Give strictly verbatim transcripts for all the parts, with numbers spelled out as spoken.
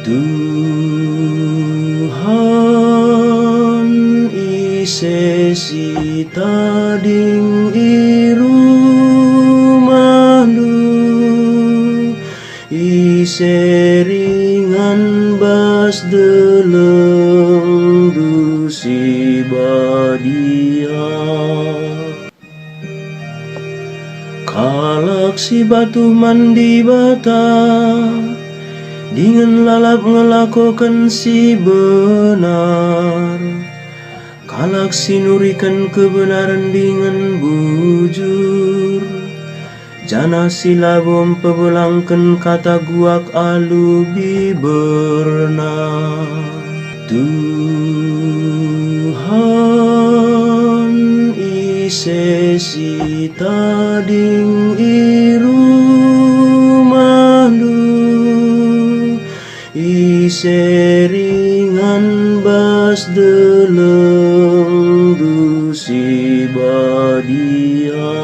Tuhan, ise si tading i rumahNdu, ise ringan bas delengndu si badia. Kalak si patuh man Dibata, dingen lalap ngelakoken si benar. Kalak si nuriken kebenaren dingen bujur, janah si labo mpebelangken kata guak alu biberna. Tuhan, ise si tading i rumahNdu, ise ringan bas delengndu si badia.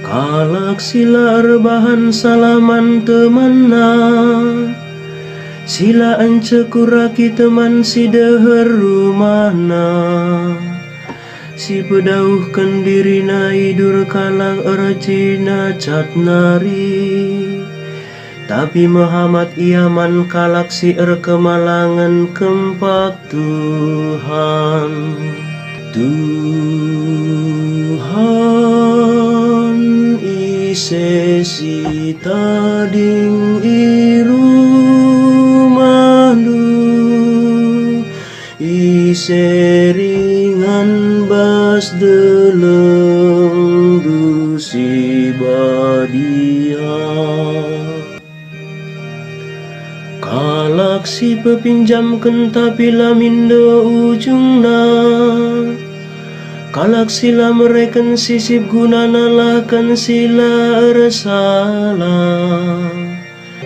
Kalak si la erbahan salah man temanna, si la encekuraki teman si deher rumahna, si pedauhken dirina idur kalak ercina cat nari, tapi mehamat ia man kalak si erkemalangen kempak Tuhan. Tuhan, ise si tading i rumahNdu, ise ringan bas delengndu si badia. Kalak si pepinjamken tapi la mindo ujungna, kalak si la mereken sisip guna nalahken si la ersalah,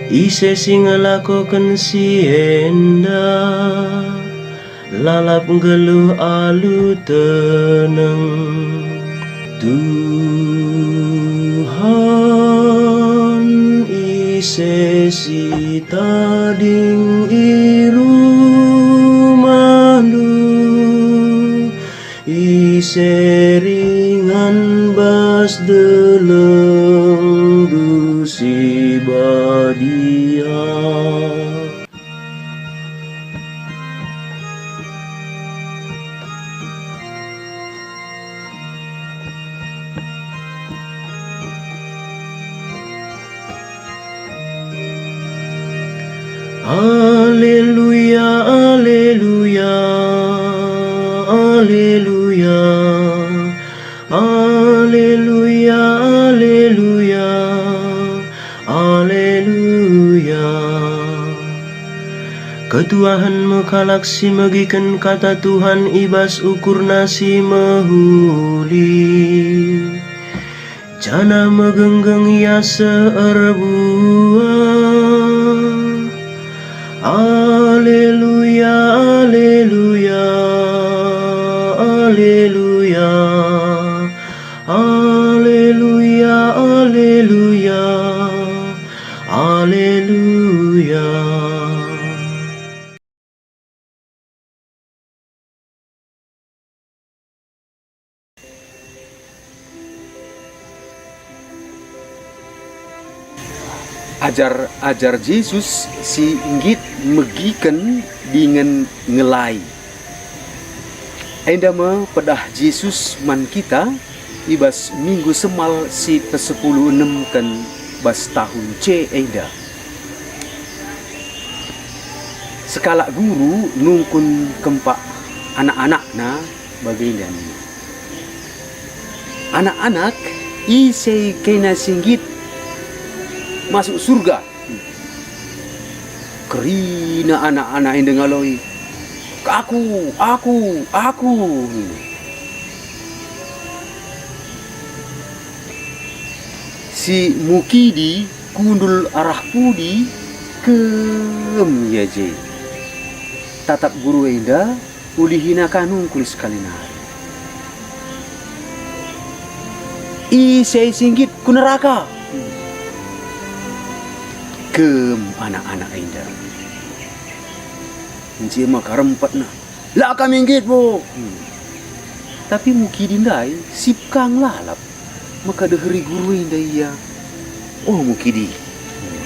ise si ngelakoken si enda, lalap nggeluh alu teneng. Tuhan, ise si tading i rumahNdu, ise ringan bas delengndu si badia. Aleluya, aleluya, aleluya. Aleluya, aleluya, aleluya. Ketuahen me kalak si megiken kata Tuhan i bas ukurna si mehuli, janah megenggeng ia seh erbuah. Aleluya, aleluya, aleluya. Aleluya, aleluya, aleluya. Ajar-ajar Jesus si nggit megiken dingen ngelai. Enda me pedah Jesus man kita i bas Minggu Semal si pesepuluh enemken bas tahun C enda. Sekalak guru nungkun kempak anak-anakna bagenda nina, "Anak-anak, ise kena si nggit masuk surga?" Kerina anak-anak enda ngaloi, "Aku, aku, aku," nina. Si mukidi kundul arah pudi, kem ia je. Tatap guru enda ulihina ka nungkun sekali nari. "Ise si nggit ku neraka?" Kem anak-anak enda. Enci maka rempetna. La kami nggit, Bu. Hmm. Tapi mukidi ndai sip ka ngelalap, maka deheri guru enda ia. Oh, mukidi. Hmm.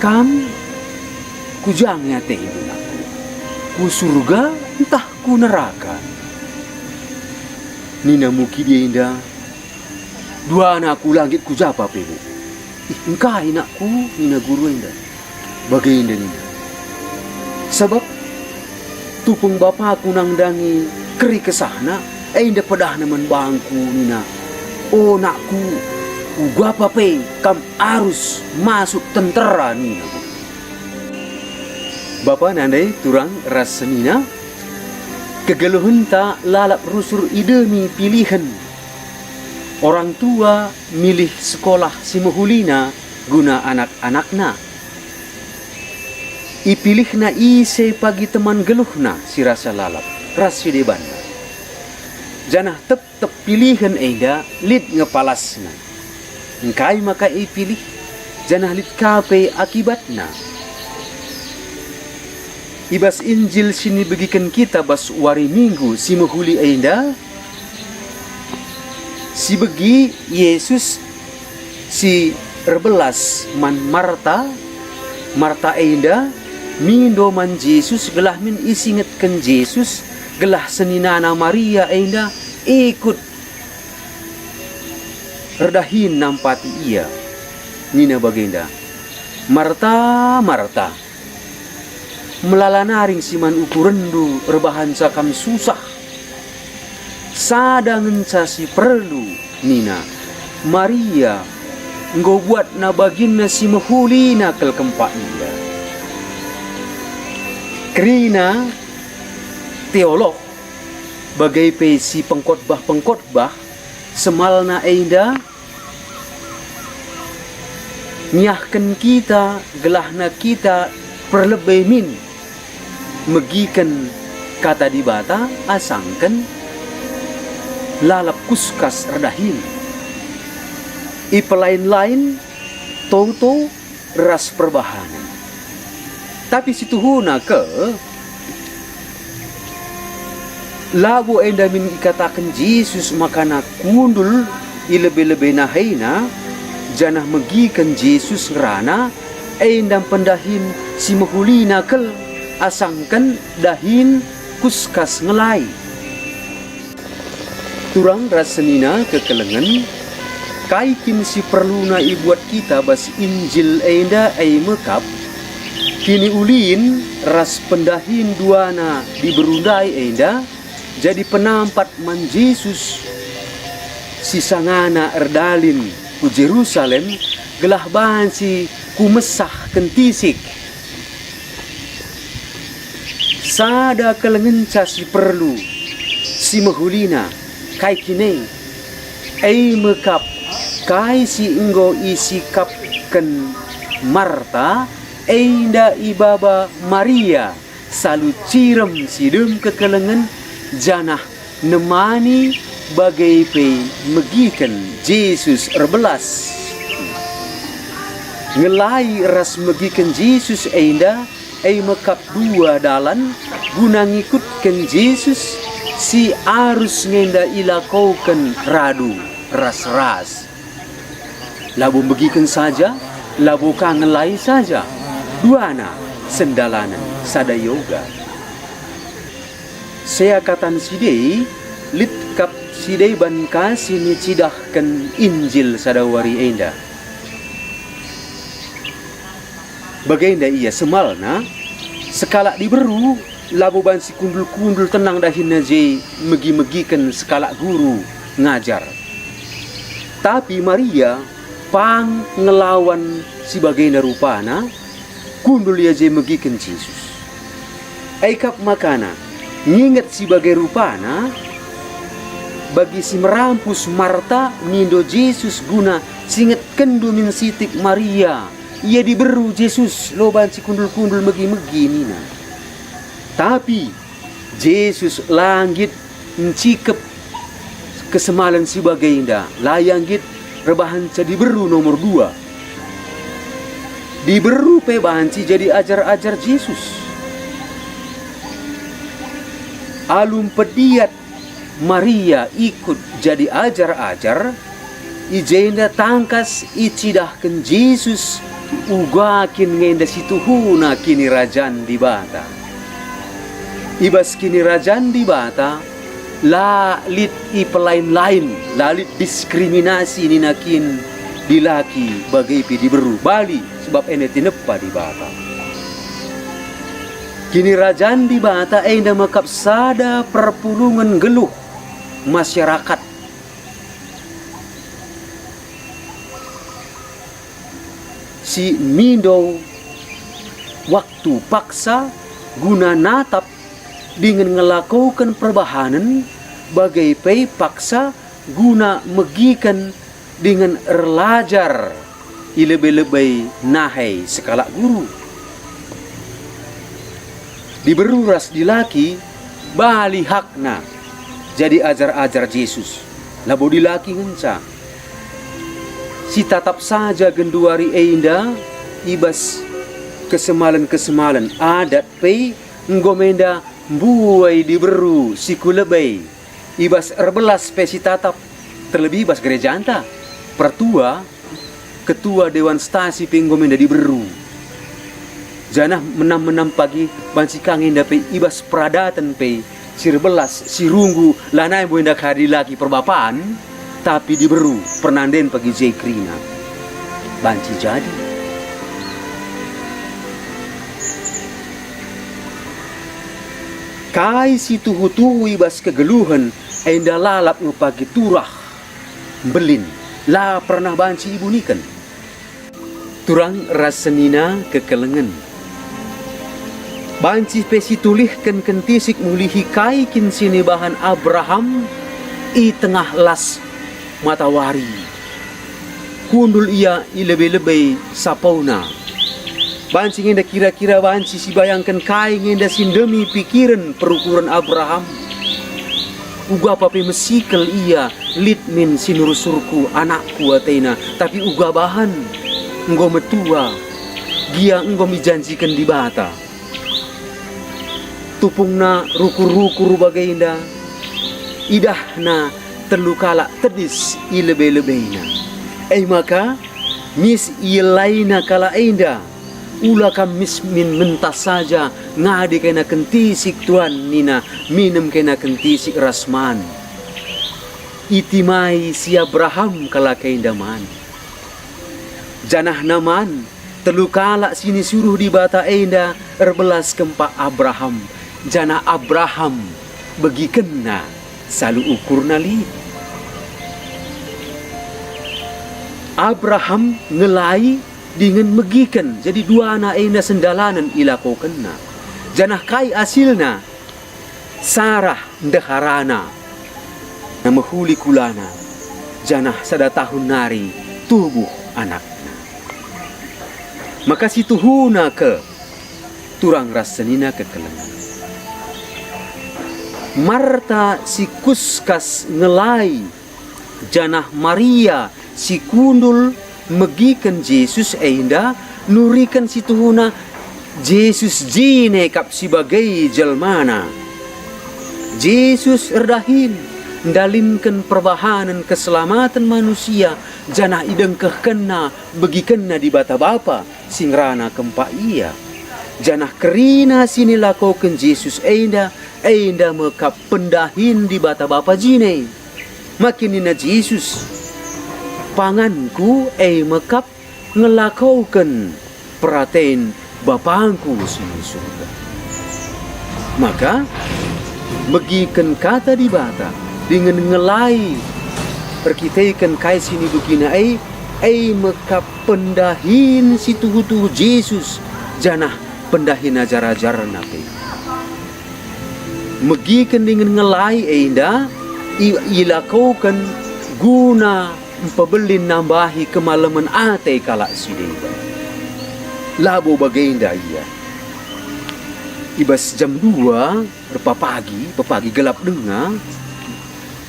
Kam kujangi atendu, nakku. Ku surga ntah ku neraka? Nina mukidi enda, duana aku la nggit ku japa pe, Bu. Ih, engkai nakku, nina guru enda. Bagenda nina. Sabap tupung bapaku nandangi keri kesahna, enda pedahna man bangku nina, "O nakku, ku japa pe kam arus masuk tentera," nina. Bapa nandai turang ras senina, kegeluhenta lalap rusur idemi pilihen. Orang tua milih sekolah si mehulina guna anak-anakna. Ipilihna ise pagi teman geluhna si rasa lalap ras si debanna. Janah tep tep pilihen enda lit nge palasna. Engkai maka ipilih, janah lit ka pe akibatna. I bas Injil si nibegiken kita bas wari Minggu si mehuli enda, sibegi Yesus si erbelas man Marta. Marta enda mindo man Jesus gelah min isingetken Jesus gelah seninana Maria enda ikut erdahin nampati ia. Nina bagenda, "Marta, Marta, melala naring si man ukurenndu erbahanca kam susah. Sada ngenca si perlu," nina, "Maria enggo buatna baginna si mehulina kel kempak ia." Kerina teolog, bage pe si pengkotbah-pengkotbah, semalna enda ngiahken kita gelahna kita perlebe min megiken Kata Dibata asangken lalap kuskas erdahin. Ipelain-lain toto ras perbahanen. Tapi situhuna ke, labo enda min ikataken Jesus makana kundul i lebe-lebe naheina, janah megiken Jesus ngerana, enda pendahin si mehulina kel, asangken dahin kuskas ngelai. Turang ras senina kekelengen, kai kin si perluna ibuat kita bas Injil enda e me kap? Kiniulin ras pendahin duana diberu ndai enda jadi penampat man Jesus si sangana erdalin ku Jerusalem gelah banci kumesah kentisik. Sada kelengenca si perlu, si mehulina, kai kin e? E me kap kai si enggo isikapken Marta, enda ibaba Maria, salu cirem si dem kekelengen, janah nemani bage pe megiken Jesus erbelas. Ngelai ras megiken Jesus enda e me kap dua dalan guna ngikutken Jesus si arus ngenda ilakoken radu ras-ras. Labo megiken saja, labo ka ngelai saja, duana sendalanen sada yoga. Seakatan si dei, lit kap si deban ka si nicidahken Injil sada wari enda. Bagenda ia semalna, sekalak diberu labo banci kundul-kundul tenang dahinna je megi-megiken sekalak guru ngajar. Tapi Maria pang ngelawan si bagenda rupana, kundul ia je megiken Jesus. E kap makana, nginget si bage rupana, bagi si merampus Marta mindo Jesus guna singetkenndu min sitik Maria. Ia diberu Jesus, lo banci kundul-kundul megi-megi nina. Tapi Jesus la nggit ncikep kesemalen si bagenda, la ia nggit erbahanca diberu nomor dua. Diberu pe banci jadi ajar-ajar Jesus. Alu mpediat Maria ikut jadi ajar-ajar, i jenda tangkas icidahken Jesus uga kin nge enda situhuna Kinirajan Dibata. I bas Kinirajan Dibata la lit ipelain-lain, la lit diskriminasi nina kin dilaki bage pe diberu, bali sebab enda tinepa Dibata. Kinirajan Dibata enda mekap sada perpulungen nggeluh masyarakat si mindo waktu paksa guna natap dingen ngelakoken perbahanen, bage pe paksa guna megiken dingen erlajar i lebe-lebe nahai sekalak guru. Diberu ras dilaki bali hakna jadi ajar-ajar Jesus, labo dilaki ngenca. Sitatap saja genduari enda i bas kesemalen-kesemalen adat pe enggo menda mbuai diberu si ku lebe. I bas erbelas pe sitatap, terlebih bas gerejanta. Pertua, ketua Dewan Stasi pe enggo menda diberu. Janah menam-menam pagi banci ka nge enda pe i bas peradaten pe si erbelas, si runggu, lanai mbuai enda kari dilaki perbapan, tapi diberu, pernanden pagi je kerina. Banci jadi. Kai si tuhu-tuhu i bas kegeluhen enda lalap nge pagi turah mbelin, la pernah banci ibuniken. Turang ras senina kekelengen. Banci pe situlihken kentisik mulihi kai kin si nibahan Abraham i tengah las matawari. Kundul ia i lebe-lebe sapauna. Banci nge enda kira-kira banci sibayangken kai nge enda si ndemi pikiren perukuren Abraham. Ugapa pe mesikel ia, "Lit min si nursurku anakku," atena, tapi uga bahan, enggo metua, gia enggo ijanjiken Dibata. Tupungna rukur-rukur bagenda, idahna telu kalak tedis i lebe-lebena. E maka, mis ielaina kalak enda, "Ula kam mis min mentas saja, ngadi kena kentisik tuan," nina, "minem kena kentisik ras man." Itimai si Abraham kalak enda man. Janahna man, telu kalak si nisuruh Dibata enda erbelas kempak Abraham, janah Abraham begikenna salu ukurna lit. Abraham ngelai dingen megiken, jadi duana enda sendalanen ilakokenna. Janah kai asilna? Sarah ndeharana, mehuli kulana, janah sada tahun nari tubuh anakna. Maka situhuna ke turang ras senina kekelengen. Marta si kuskas ngelai, janah Maria si kundul megiken Jesus enda nuriken situhuna Jesus jine kap si bage jelmana. Jesus erdahin ndalinken perbahanen keselamaten manusia, janah idengkehkenna begikenna Dibata Bapa si ngerana kempak Ia. Janah kerina si nilakoken Jesus enda, enda me kap pendahin Dibata Bapa jine. Makin nina Jesus, "PanganKu e me kap ngelakoken peraten BapangKu si i Surga." Maka, megiken Kata Dibata dingen ngelai erkiteken kai si nibegina e, e me kap pendahin si tuhu-tuhu Jesus, janah pendahin ajar-ajarNa pe. Megiken dingen ngelai enda i-, ilakoken guna mpebelin nambahi kemalemen ate kalak si deban. Labo bagenda ia. I bas jam dua erpapagi, pepagi gelap denga,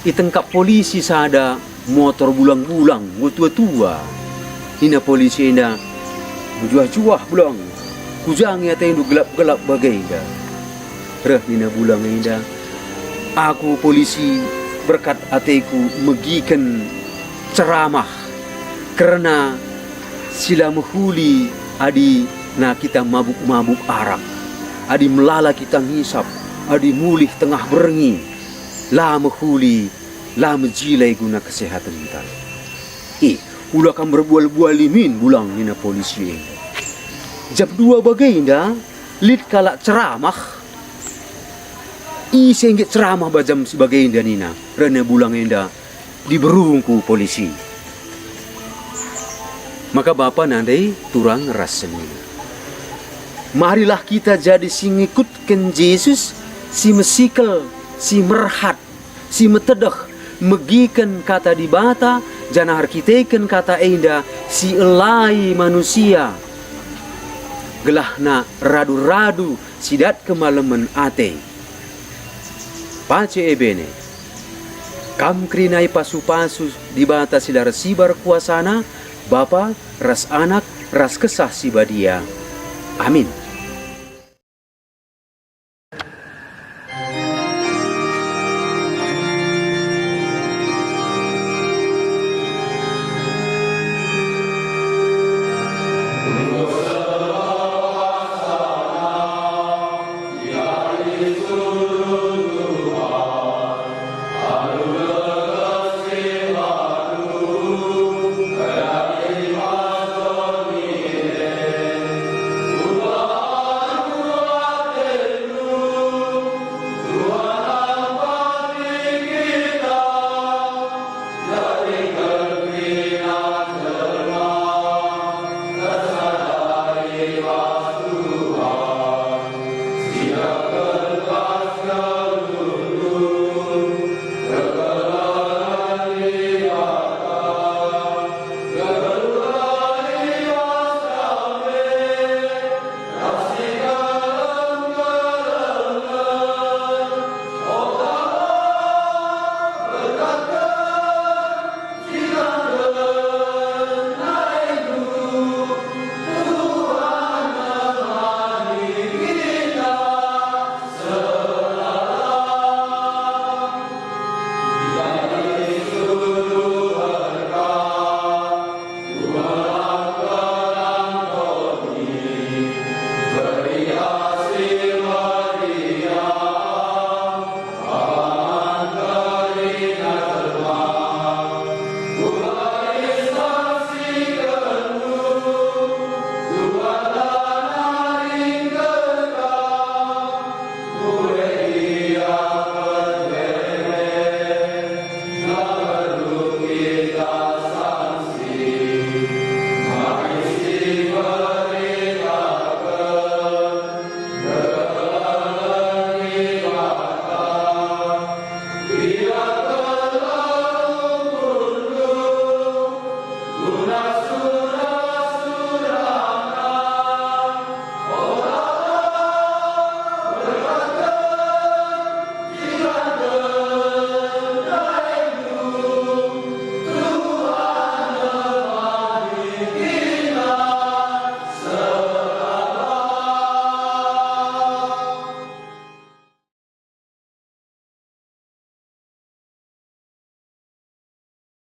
itengkap polisi sada motor bulang-bulang, enggo tua-tua. Nina polisi enda, Mejuah-juah bulang, kujangi atendu gelap-gelap bagenda. Reh nina bulang enda, "Aku polisi berkat ateku megiken ceramah kerna si la mehuli adi na kita mabuk-mabuk arak, adi melala kita ngisap, adi mulih tengah berngi, la mehuli, la mejile guna kesehatenta." "Ih, ula kam erbual-buali min bulang," nina polisi enda. "Jam dua bagenda lit kalak ceramah." "Ise nge ceramah bas jam si bagenda?" nina. Reh nina bulang enda, "Diberungku polisi." Maka bapa nandai turang ras senina. Marilah kita jadi si ngikutken Jesus, si mesikel, si merhat, si metedeh, megiken Kata Dibata, janah erkiteken Kata enda si elai manusia, gelahna radu-radu si dat kemalemen ate. Pace ebene, kam kerina ipasu-pasu Dibata si la ersibar kuasaNa, Bapa, ras Anak, ras Kesah Si Badia. Amin.